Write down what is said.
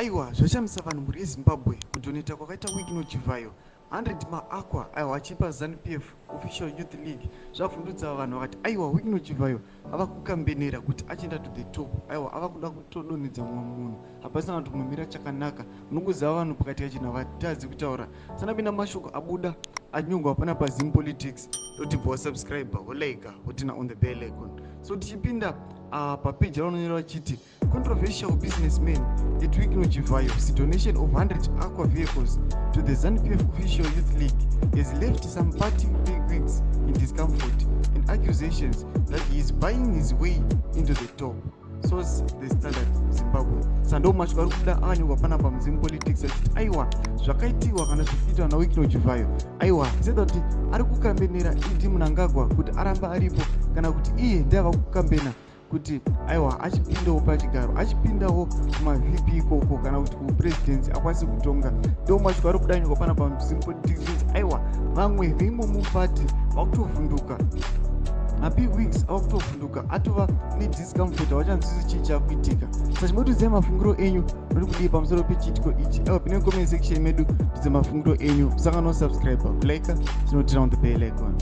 Aiwa, zvashamisa vanhu, mhuri yeZimbabwe, kudoneta kwakaita Wicknell Chivayo 100 maAqua, aiwa, achipa ZANU PF Official Youth League. Zvavhundutsa vanhu, vakati aiwa, Wicknell Chivayo ava kukambenera kuti achienda to the top. Aiwa, ava kuda kutodonhedza mumwe munhu, hapasina kuti mumira chakanaka. Munongoziva vanhu pakati yachinhu havatadzi kutaura. Sanapinda mashoko abuda anyorwa pana paZim Politics, totibva wasubscribe, wolike, woturn on the bell icon. So tichipinda papeji ravanonyora vachiti, "Controversial businessman Wicknell Chivayo's donation of 100 Aqua vehicles to the ZANU-PF Official Youth League has left some party bigwigs in discomfort and accusations that he is buying his way into the top." Source: The Standard Zimbabwe. Sando mashoko ari kubuda akanyorwa panapa muZim Politics achiti aiwa, zvakaitiwa kana zvikuitwa naWicknell Chivayo, aiwa, zeda kuti ari kukambenera ED Mnangagwa kuti aramba aripo, kana kuti iye ndeava kukambena kuti aiwa, achipindawo pachigaro, achipindawo kumaVP ikoko, kana kuti kupresidency, akwanise kutonga. Ndo mashoko ari kudanyurwa pana paZim Politics. Aiwa, vamwe veimo mupati vakutovhunduka, mabigwigs ava kutovhunduka, atova nediscomfort, havachanzwisisi chii chakuitika. Saka chimbotiudzai mafungiro enyu, muri kudii pamusoro pechiitiko ichi? Aiwa, pine comment section medu, tudze mafungiro enyu. Musangano subscribe, kulike, tinoturn on the bell icon.